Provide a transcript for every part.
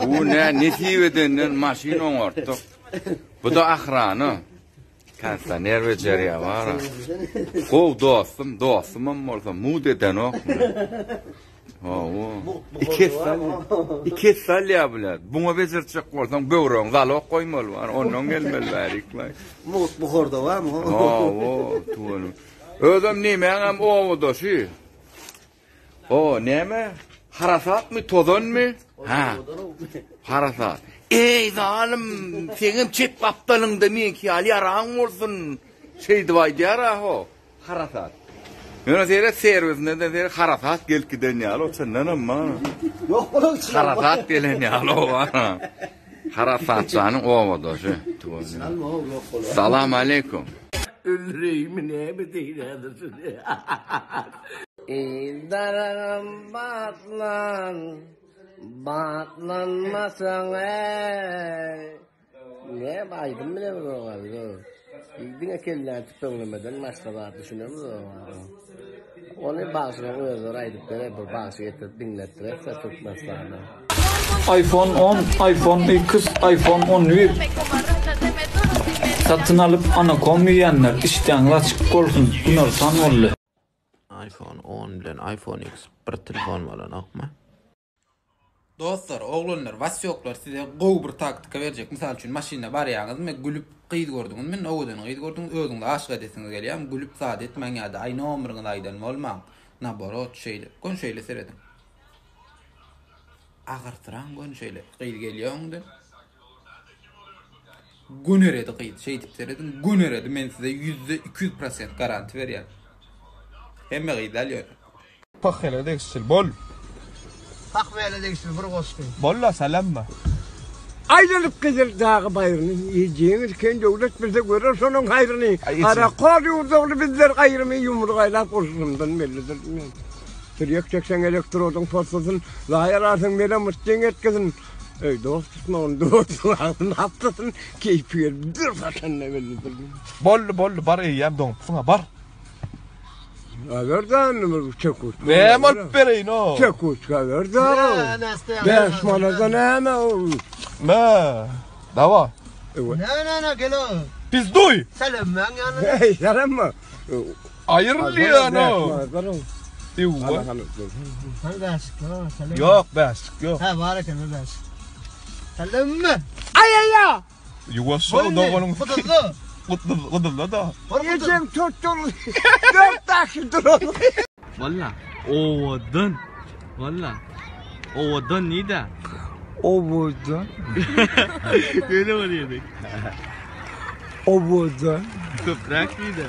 Bu ne nesip edenden maşyn oňartdyk. Bu da ahrana. Kondisioner bejerýär bara. Gowy dostum, dostumam bolsa mud edenok. Hawa. Iki esse alýar. Iki esse alýar bular. Buňa bejertjek bolsaň böwregiň zalok goýmaly bar. Ondan gelmeli bärik. Mugt buharda barmy? Hawa, tüweleme. Özem nemäňem obadaşy. O näme? Harasatmy, tozanmy? Ha. Harasat. Eý zalym, seňem çep gapdalyňda meňki ýaly ýaraň bolsun. Şeýdip aýdýar-a ho. Harasat. Ýöne seret serwisinde-de seret harasat gelip giden ýaly o çyndanam ma. Ýok bolan çyn. Harasat gelen ýaly o bar. Harasatjanyň obadaşy. Salam aleýkum. Öldüreýinmi näme edeýin häzir şuny. Eý daragam batlan, batlanmasaň eý. Näme aýdym bilemizok a biz o. Diňe kelläni tüpeňlemeden başga zat düşünemizok a. Ony bagşylaryň özleri aýdyp berer bir bagşy getirip diňletdirerse Türkmenistanda. Iphone on, iPhone X, iPhone on bir Satyn alyp anakom iýenler işdäňiz açyk bolsun günortan boldy. Iphone on bilen iPhone X bir telefon bolanokmy? Dostlar oglanlar wasýoklar size gowy bir taktika berjek mysal üçin maşynda barýaňyzmy gülüp gyz gördüňizmi indi owadan gyz gördüňiz özüňizi aşyk edesiňiz gelýämi gülüp zat etmäň ýada aý nomeriňizi aýdan bolmaň naborot şeýle göni şeýle serediň agyrsyraň göni şeýle gyz gelýä öňden göneredi gyz şeýdip serediň göneredi men size 100% prosent garanti berýän hemme gyz däl ýöne. Pahele degişli bol. Pahwele degişli bir goşgy. Bolla salamma. Aýlanyp gezer dagy baýryny, Jeňiz ken döwlet bilse görer şonuň haýryny. Arakor ýurt ogly bizler gaýrymy, Ýumruk aýlap urşuşymdan bellidir. Tirýek çekseň elektrodyň poslasyn, Zaýalarsyň mele myt deň etgisin. Eý dost tutma ony dostuň agzyny haplasyn, Keýpi gelip dür saçanda bellidir. Boldy boldy bar eýýäm doňupsyňa bar. Haber da indi bir çekuçka. Näme alyp bereýin o? Çekuçka ber da. 5 manada näme o? Me. Dawa. Ne ne ne gel o. Pizduy. Selam ben ýanyna. Hey, selam mı? Aýrylýan o. Ýuwa. Sen bäşik ýok, selam. Ýok, bäşik ýok. Ha, bar eken bir bäşik. Selam mı? Ay ay ay. Ýuwaş şol doganyň. Guduzly. Guduz, guduzla da. Ejem tutdul. Dört daşy duran. Walla owadan. Walla owadan nida? Owadan. Öyle bolýardy. Owadan. Köpräk nida?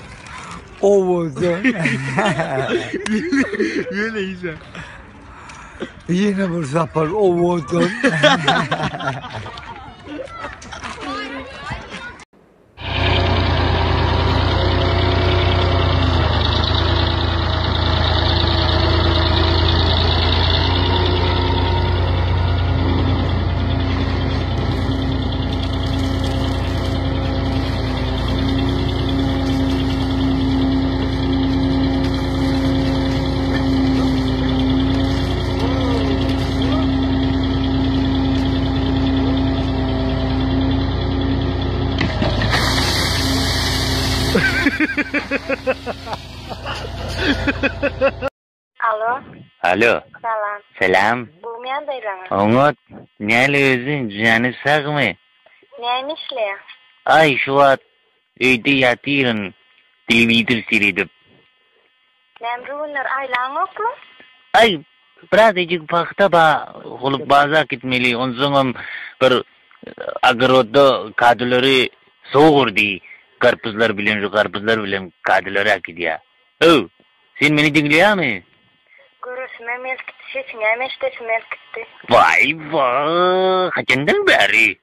Owadan. Ýöne işe. Ýene bir sapar owadan. Alo. Alo. Salam. Salam. Gowmy ýagdaýlaryňyz? Oňat. Näle özüň, jany sagmy? Näme işleýäň? Aý, şu wagt öýde ýatyryn, telewizor seredip. Näme bu günler aýlaňokmy? Aý, birazajyk pagta ba, bolup bazar gitmeli, onsoňam bir ogorodda kadylary sowuk urdy, garpyzlar bilen, şu garpyzlar bilen kadylary äkidýär. Öw, sen meni diňleýäňmi? Göresimem gelip gitdi, sesiňem eşidesim gelip gitdi. Waý-wa, haçandan bäri?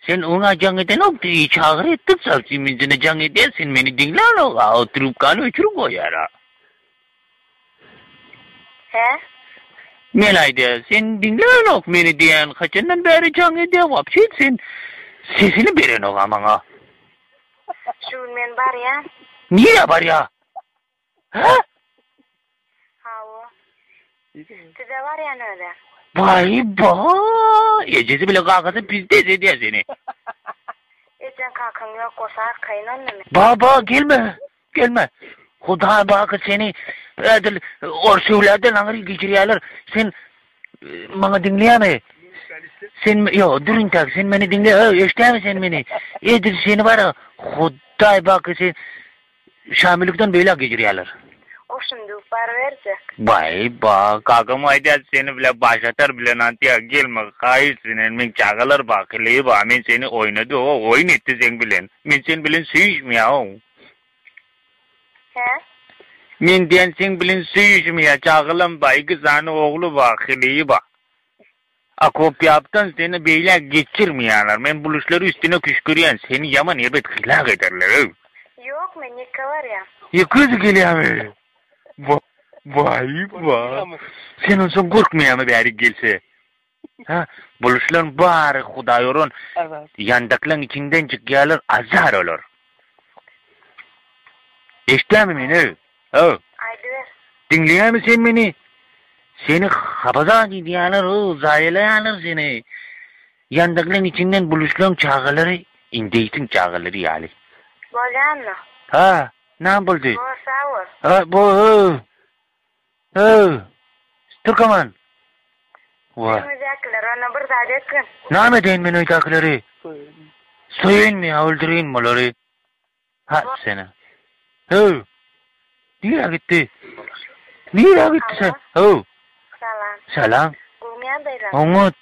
Sen oňa jaň edenok, çagyr etdik, sawçy men seni jaň edýän, sen meni diňlänok-a, o trubkany öçürip goýýar-a. Hä? Men aýdýan, sen diňlänok meni diýýän, haçandan bäri jaň edýän, wapşe sen sesini berenok-a maňa. Şu gün men barýan. Nirä barýa? Hä? Hawa. Size barýan özä. Baý ba! Ejesi bile kakasy pizdes edýär seni. Ejeň kakaň ýok bolsa arkaýyn onda men. Ba ba gelme. Gelme. Hudaý baky seni edil orsöwlerden aňry geçirýärler. Sen maňa diňleýämi? Sen ýok, dur intäk, sen meni diňle, eşdämi sen meni? Edil seni bara Hudaý baky sen Şamillikden beýläk geçirýärler. Goşun düwüp baryberjek. Baý ba, kakam aýdýar seni bile başatar bilen antýa gelme haýyş senden meň çagalar bar heleýi bar men seni oýnady o oýun etdi seň bilen men sen bilen söýüşmeýän. Hä? Men diýen seň bilen söýüşmeýän çagalam bar iki sany ogly bar heleýi bar. Akop ýapdan seni beýläk geçirmeýärler. Men buluşlary üstüne küşgürýän, seni ýaman erbet hylak ederler, öw. Ýok, men ýeke barýan. Ýeke özi gelýärmi? Waý, ba. Sen onsoň gorkmaýaňmy bärik gelse? Hä? Buluşlaryň bary hudaýoran ýandaklaň içinden çykýarlar, azar olar. Eşitýäňmi meni, öw? Öw. Aýdyber. Diňleýäňmi sen meni? Seni hapaza diýýärler, o, zaýalaýarlar seni. Ýandaklaň içinden buluşlaň çagalary indeýsiň çagalary ýaly. Bolýanmy? Ha, näme boldy? Bor, sag bol. Ha, bo, öw. Öw. Türkaman. Wa. Öýüňizdäkiler onda bir zat etgin. Näme edeýin men öýdäkileri? Söýeýinmi ýa öldüreýinmi olary? Ha seni. Höw. Nirä gitdi? Nirä gitdi sen? Höw. Salam. Salam. Gowmy ýagdaýlar? Oňat.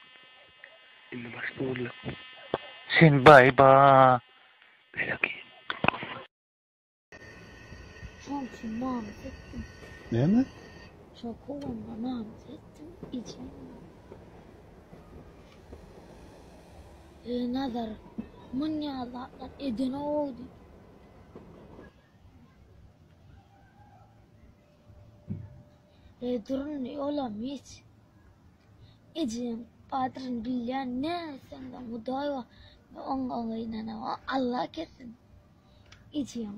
Indi başda boldy. Sen baý ba. Belaki. Şoň üçin namys etdim. Näme? Şo kowanda namys etdim. Ejem. E, Nazar, munýa zatlar edenok diýip. E, durun, olam hiç. Ejem gadryny bilýän ne etseň-de Hudaý bar. Oňa ynanamok. Allah kessin. Ejem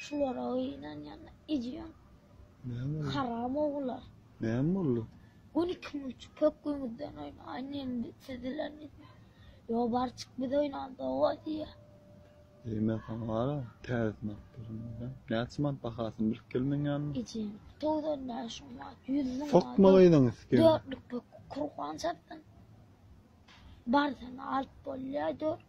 şulara ynanýan ejem. Haram ogullar. Näme boldy? Gün ikimiz pökgüňizden oýnaýyn indi siziler Ýo bar çyk biz oýnanda owa diýýä. Eý men saňa bara täzesini alyp bererin. Näçe manat bahasyny bilip gel meň ýanyma. Ejem 95 manat 100 manat. Sokma gyzyň üstüne. Dörtlük pökgi kurgan satdyn. Barsan alyp bolýa dört.